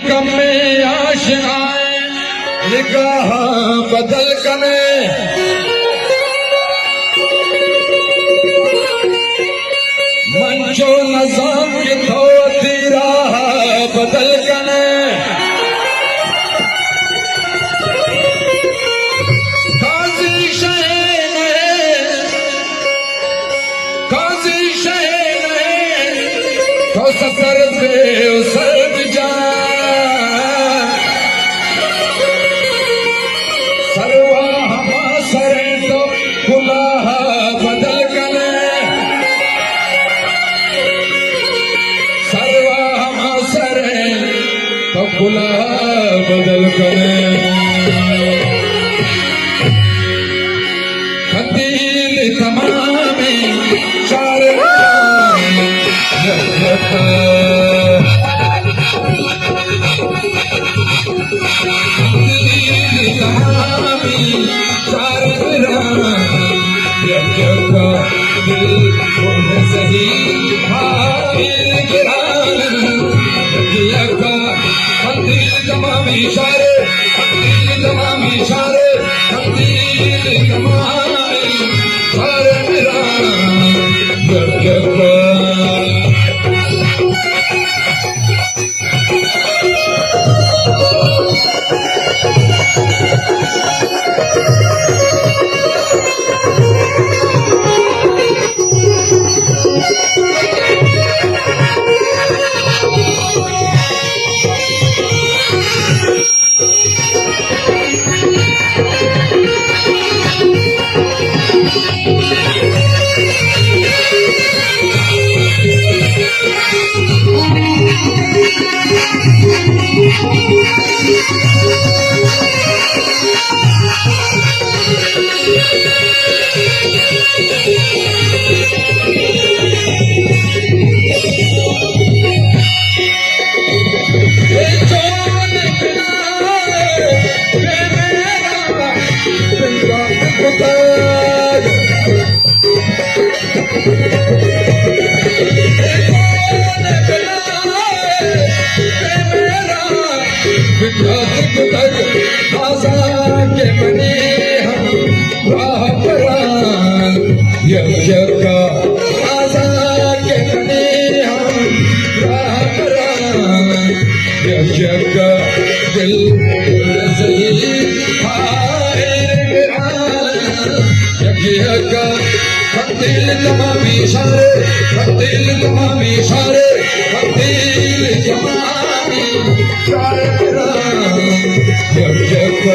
کمیں آشنائیں نگاہ بدل کنے۔ من چو نزان کہ تو وتی راہ بدل کنے۔ قاضی شے نہ، قاضی شے نہ، تو ستر بے و سرد جان۔ سروا ہما سریں تو کلاہ بدل کنے۔ سروا ہما سریں تو کلاہ بدل کنے۔ قندیل تمامیں شہر، قندیل تمامیں شہر، یک یک دل پر سہی حائر گران۔ یک یک قندیل تمامیں شہر، قندیل تمامیں شہر، قندیل تمامیں شہر گران۔ یک یک یک یک آزاد کہ منی ہمراہ بران، یک یک دل زہی ہائے بران، یک یک قندیل تمامیں شہر، قندیل تمامیں شہر، قندیل تمامیں شہر بران، یک یک